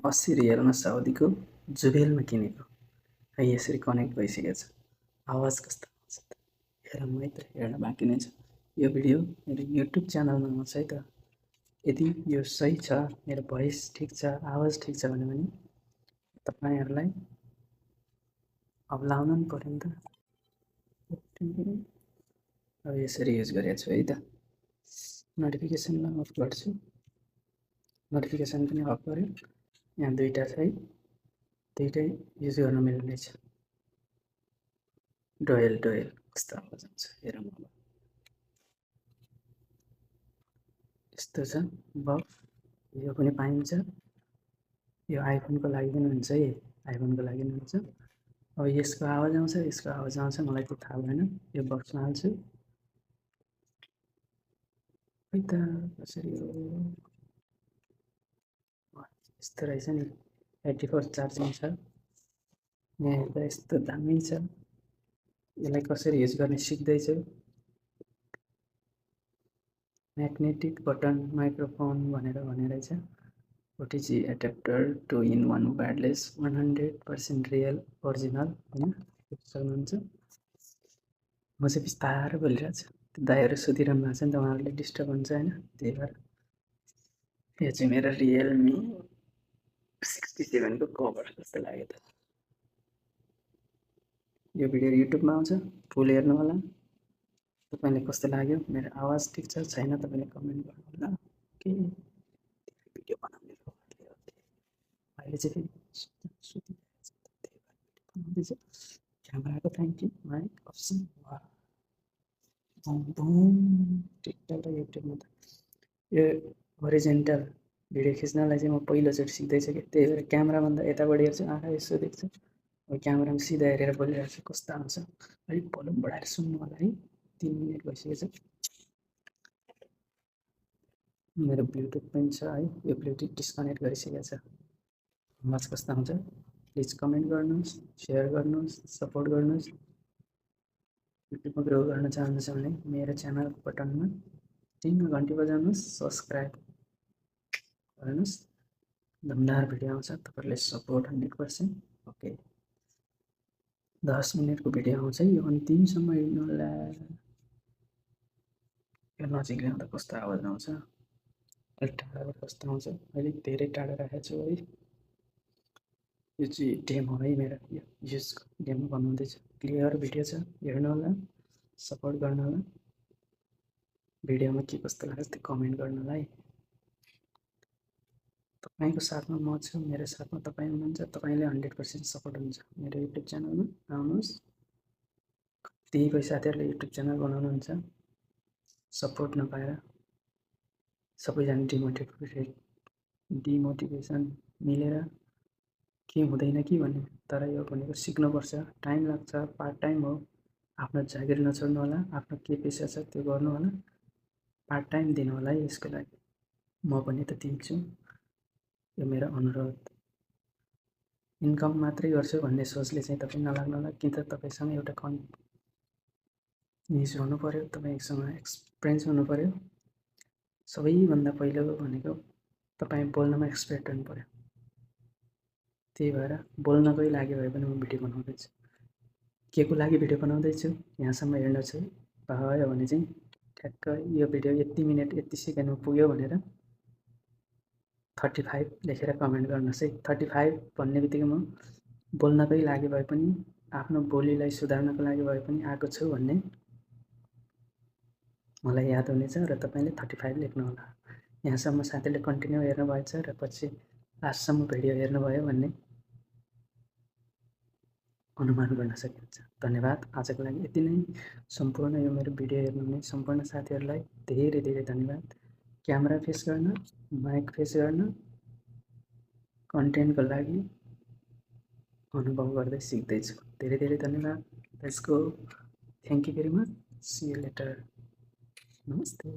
80 रियलमा साउदीको जुबेलमा किनेको है यसरी कनेक्ट भइसकेको छ। आवाज कस्तो आउँछ त हेरौँ है त, हेर्न बाँकी नै छ। यो भिडियो मेरो युट्युब च्यानलमा आउँछ है त। यदि यो सही छ, मेरो भोइस ठिक छ, आवाज ठिक छ भने तपाईँहरूलाई अब लाउनु नि पऱ्यो नि त। अब यसरी युज गरेको छु है त। नोटिफिकेसनलाई अफ गर्छु। नोटिफिकेसन पनि अफ गऱ्यो। यहाँ दुईवटा छ है, दुईटै युज गर्न मिल्ने छ। डोयल कस्तो आवाज आउँछ हेरौँ अब। यस्तो छ बफ, यो पनि पाइन्छ। यो आइफोनको लागि पनि हुन्छ है, आइफोनको लागि पनि हुन्छ। अब यसको आवाज आउँछ, यसको आवाज आउँछ, मलाई त्यो थाहा भएन। यो बक्समा हाल्छु है त। कसरी हो यस्तो रहेछ नि, 84 चार्जिङ छ। यहाँ हेर्दा यस्तो दामी छ। यसलाई कसरी युज गर्ने सिक्दैछु। म्याग्नेटिक बटन माइक्रोफोन भनेर रहेछ। OTG adapter 2-in-1 wireless 100% real original हैन, सक्नुहुन्छ। म चाहिँ बिस्तारो बोलिरहेको छु, त्यो दाइहरू सुतिरहनु भएको छ नि त, उहाँहरूले डिस्टर्ब हुन्छ होइन, त्यही भएर। यो चाहिँ मेरो रियलमी 67 को कभर जस्तो लाग्यो त। यो भिडियो युट्युबमा आउँछ, फुल हेर्नु होला। तपाईँलाई कस्तो लाग्यो, मेरो आवाज ठिक छ छैन तपाईँले कमेन्ट गर्नु होला। के भिडियो बनाउने अहिले चाहिँ सुतिरहेको छ, क्यामेराको thank you mic option TikTok र युट्युबमा त यो होरिजेन्टल भिडियो खिच्नलाई चाहिँ म पहिलोचोटि सिक्दैछु कि, त्यही भएर क्यामेराभन्दा यताबाट हेर्छु, आँखा यसो देख्छु। अब क्यामेरामा सिधा हेरेर बोलिरहेको छु, कस्तो आउँछ। अलिक भोल्युम बढाएर सुन्नु होला है। 3 मिनट भइसकेको छ। मेरो ब्लुटुथ पनि छ है, यो ब्लुटुथ डिस्कनेक्ट गरिसकेको छ। आवाज कस्तो आउँछ प्लिज कमेन्ट गर्नुहोस्, सेयर गर्नुहोस्, सपोर्ट गर्नुहोस्। युट्युबमा ग्रो गर्न चाहनुहुन्छ भने मेरो च्यानल बटनमा टिङ घन्टी बजाउनुहोस्, सब्सक्राइब गर्नुहोस्। दमदार भिडियो आउँछ, तपाईँहरूले सपोर्ट 100%। ओके, 10 मिनटको भिडियो आउँछ, यो अन्तिमसम्म हेर्नु होला। यो नजिक ल्याउँदा कस्तो आवाज आउँछ, अलिक टाढाबाट कस्तो आउँछ, अलिक धेरै टाढा राखेको छु है। यो चाहिँ डेमो है मेरो, यो युज डेमो बनाउँदैछु। क्लियर भिडियो छ, हेर्नु होला, सपोर्ट गर्नु होला। भिडियोमा के कस्तो लाग्छ त्यो कमेन्ट गर्नु होला है। तपाईँको साथमा म छु, मेरो साथमा तपाईँ हुनुहुन्छ। तपाईँले 100% सपोर्ट हुन्छ मेरो युट्युब च्यानलमा, आउनुहोस्। कतिपय साथीहरूले युट्युब च्यानल बनाउनुहुन्छ, सपोर्ट नपाएर सबैजना डिमोटिभेसन मिलेर के हुँदैन कि भन्ने। तर यो भनेको सिक्नुपर्छ, टाइम लाग्छ, पार्ट टाइम हो। आफ्नो जागिर नछोड्नु होला, आफ्नो के पेसा छ त्यो गर्नु होला, पार्ट टाइम दिनु होला है यसको लागि। म पनि त दिन्छु, यो मेरो अनुरोध। इन्कम मात्रै गर्छु भन्ने सोचले चाहिँ तपाईँ नलाग्नु होला, कि त तपाईँसँग एउटा निज हुनु पऱ्यो, तपाईँसँग एक्सपिरियन्स हुनु पऱ्यो। सबैभन्दा पहिलो भनेको तपाईँ बोल्नमा एक्सपर्ट हुनु पऱ्यो। त्यही भएर बोल्नकै लागि भए पनि म भिडियो बनाउँदैछु। के को लागि भिडियो बनाउँदैछु यहाँसम्म हेर्नुहोस् है। भयो भने चाहिँ ठ्याक्क यो भिडियो यति मिनट यति सेकेन्डमा पुग्यो भनेर 35 लेखेर कमेन्ट गर्नुहोस् है। 35 भन्ने बित्तिकै म बोल्नकै लागि भए पनि, आफ्नो बोलीलाई सुधार्नको लागि भए पनि आएको छु भन्ने मलाई याद हुनेछ र तपाईँले 35 लेख्नुहोला। यहाँसम्म साथीले कन्टिन्यू हेर्नुभएछ र पछि लास्टसम्म भिडियो हेर्नुभयो भन्ने अनुमान गर्न सकिन्छ। धन्यवाद, आजको लागि यति नै। सम्पूर्ण यो मेरो भिडियो हेर्नुहुने सम्पूर्ण साथीहरूलाई धेरै धेरै धन्यवाद। क्यामेरा फेस गर्न, माइक फेस गर्न, कन्टेन्टको लागि अनुभव गर्दै सिक्दैछु। धेरै धेरै धन्यवाद। Let's go, thank you very much, see you later, नमस्ते।